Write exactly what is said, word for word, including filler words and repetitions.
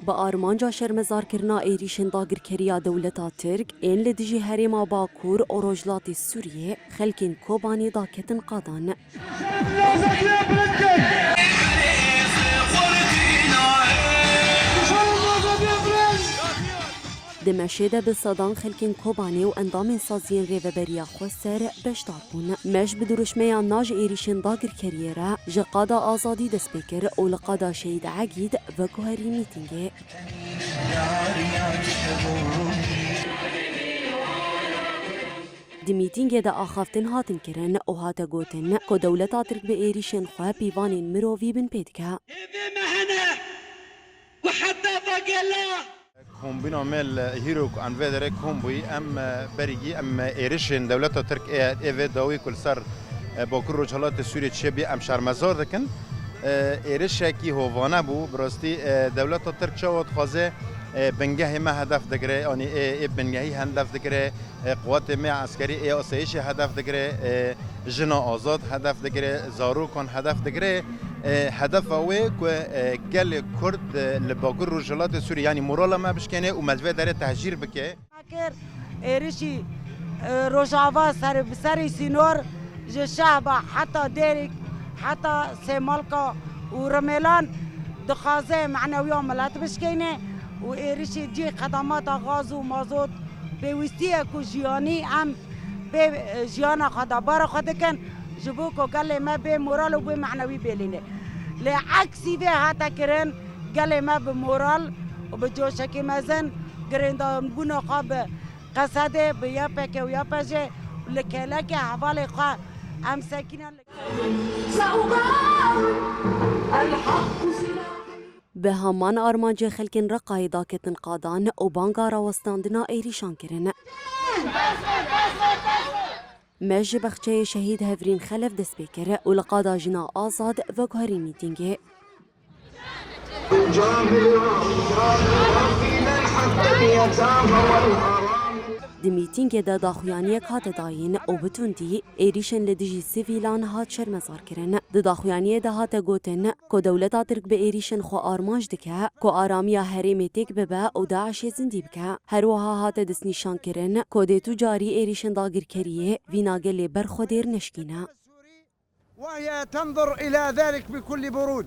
Bi armanca şermezarkirina êrîşên dagirkeriya dewleta Tirk ên li dijî herêma Bakur û Rojhilatê Sûriyê, xelkên Kobanê daketin qadan. Di meşê de bi sedan xelkên Kobanê û endamên saziyên Rêveberiya Xweser beşdar bûn. Meş bi dirûşmeya na ji êrîşên dagirkeriyê re ji qada azadî dest pê kir û li qada Şehîd Egîd veguherî mîtîngê. Di mîtîngê de axaftin hatin kirin û hate gotin ku dewleta Tirk bi êrîşên xwe pîvanên mirovî binpê dike. Hêvê me hene ku heta vegela. Kombîna me li hîro ku em vê derê kom bûyî, em, e, berî gî em, e, êrişên dewleta Tirk ê, ê vê dawî ku li ser, e, Bakur Rojhilatê Sûriyê çêbî em şermezar dikin. E, êrişekî hovane bû, bi rastî, e, dewleta Tirk çawa dixwaze, e, bingehê me hedef digire, yanî ê, ê bingehî hedef digire, e, quwetê me eskerî ê asayişê hedef digire, e, jina azad hedef digire, zarokan hedef digire. E, hedefa wê ku, e, gelê Kurd, e, li Bakur Rojhilatê Sûriyê, yanî morala me bişkêne û me li vê derê tehcîr bike. Kir, êrişî, e, Rojava ser, bi serî sînor ji Şehba heta Dêrik, heta Sêmalka û Rimêlan dixwaze menewiya milet bişkêne û êrişî cî xedemata gaz û mazot pêwîstî ye ku jiyanî em bê, e, jiyana xwe de bara xwe dikin, ji bo ku gelê me bê moral û bê menewî bêlîne. Lê eksî vê hate kirin, gelê me bi moral û bi coşekî mezin girêndabûna xwe bi Qesedê, bi Y P G û Y P J û li kêlekê hevalê xwe em sekîne li Bi heman armancê xelkên Reqayê daketin qadan û banga rawestandina êrîşan kirin. Me ji bexçeyê Şehîd Hevrîn Xelef dest pê kir û li qada jina azad veguherî mîtîngê. Di mîtîngê de daxuyaniyek hate dayîn û bi tundî êrîşên li dijî sivîlan hat şermezarkirin. Di daxuyaniyê de hate gotin ku dewleta Tirk bi êrîşên xwe armanc dike ku aramiya herêmê têk bibe û DAIŞê zindî bike. Her wiha hate destnîşankirin ku dê tu carî êrîşên dagirkeriyê vîna gelê ber xwe dêr neşkîne. وهي تنظر إلى ذلك بكل برود.